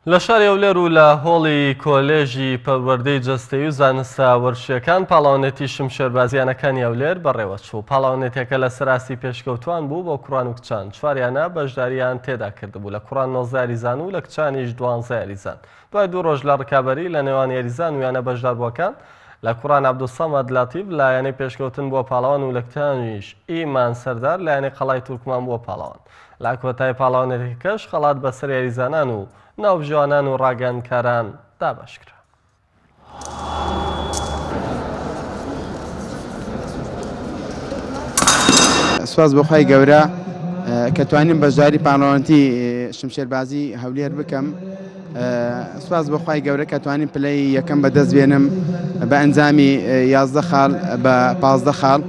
لە شاری هەولێر و لە هۆڵی کۆلێژی پەروەردەی جەستەیی و زانستە وەرزشییەکان پاڵاوانێتی شمشێربازییانەکانی هەولێر بەڕێوەچوو. پاڵاوانێتیەکە لەسەر ئاستی پێشکەوتووان بوو بۆ کوڕان و کچان، چوار یانە بەشدارییان تێدا کردبوو، لە کوڕان 19 یاریزان و لە کچانیش دوانزە یاریزان. دوای دوو ڕۆژ لە ڕکابەری لە نێوان یاریزان و یانە بەشداربووەکان، لە کوڕان عەبدولسەمەد لەتیف لە یانەی پێشکەوتن بووە پاڵەوان و لە کچانیش ئیمان سەردار لە یانەی قەڵای تورکمان بووە پاڵەوان. لە کۆتای پاڵاوانێتیەکەش خەڵات بەسەر یاریزانان و ناوبژیوانان و ڕاگەیاندکاران دابەشکرا. سوپاس بۆ خوای گەورە کە توانیم بەشداری پاڵەوانێتی شمشێربازی هەولێر بکەم. سوپاس بۆ خوای گەورە کە توانیم پلەی یەکەم بەدەست بێنم بە ئەنجامی 11 خاڵ بە 15 خاڵ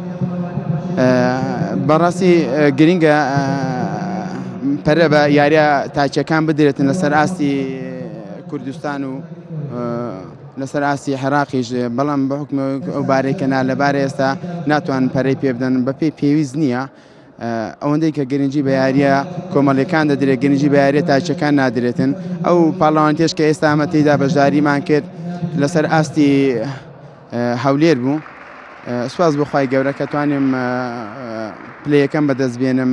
بەڕاستی گرنگە پەرە بە یاریە تاچەکان بدرێتن لەسەر ئاستی کوردستان و لەسەر ئاستی عێراقیش بەڵام بە حکم ئەو بارەی کە نالەبارە ئێستا ناتوان پەرەی پێ بدەن بەپێی پێویست نییە. ئەوەندەی کە گرنگی بە یارییە کۆمەڵیەکان دەدرێت گرنگی بە یاریە تاکیەکان نادرێتن ئەو پاڵەوانتێش کە ئێستا ئەمە تێیدا بەشداریمان کرد لەسەر ئاستی هەولێر بوو سواز بۆ خی گەورە کە توانیم پلە یەکەم بەدەست بێنم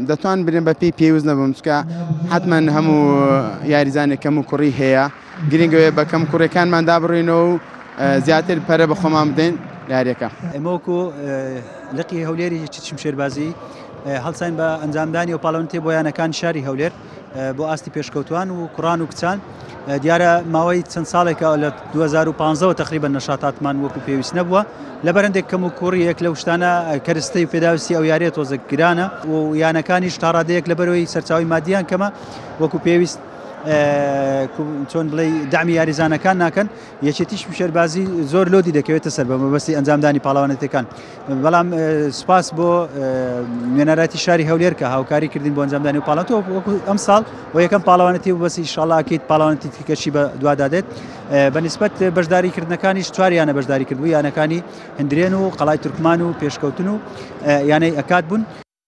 دەتوان برێن بە پێی پێویست نەبووم چکە حتمما هەموو یاریزانێک کەم و کوڕی هەیە گرنگەوەیە بە کەم کوڕەکانمان دابڕینەوە و زیاتر پەرە بە خۆمان بدەین یاریەکە. ئێمە وەکو لقی هەولێری شمشێربازی هەڵساین بە ئەنجامدانی و پاڵەوانێتی بۆ یانەکانی شاری هەولێر بۆ ئاستی پێشکەوتوان و کوڕان و کچان دیارە ماوەی چەند ساڵێکە لە 2015ەوە تقریبا نەشاتاتمان وەکو پێویست نەبووە لەبەر هەندێک کەم و کوڕیەک لەو شتانە کەرستەی و پێداویستی ئەو یاریە تۆزێک گرانە و یانەکانیش تاڕادەیەک لەبەرەوەی سەرچاوی مادیان کەمە وەکو پێویست چۆن بڵێ دامی یاریزانەکان ناکەن یەکێتی شمشێربازی زۆر لۆدی دەکەوێتە سەر بە مەبەستی ئەنجامدانی پاڵەوانێتیەکان بەڵام سوپاس بۆ نوێنەرایەتی شاری هەولێر کە هاوکاری کردین بۆ ئەنجامدانی و پاڵەوانێتی وەکو ئەم ساڵ و یەکەم پاڵەوانێتی و بەس ئیشاڵا ئەکید پاڵەوانێتی تیکەشی بە دوادا دێت بە نسبەت بەشداری کردنەکانیش چوار یانە بەشداری کردبوو یانەکانی هندرێن و قەڵای تورکمان و پێشکەوتن و یانەی ئەکاد بوون.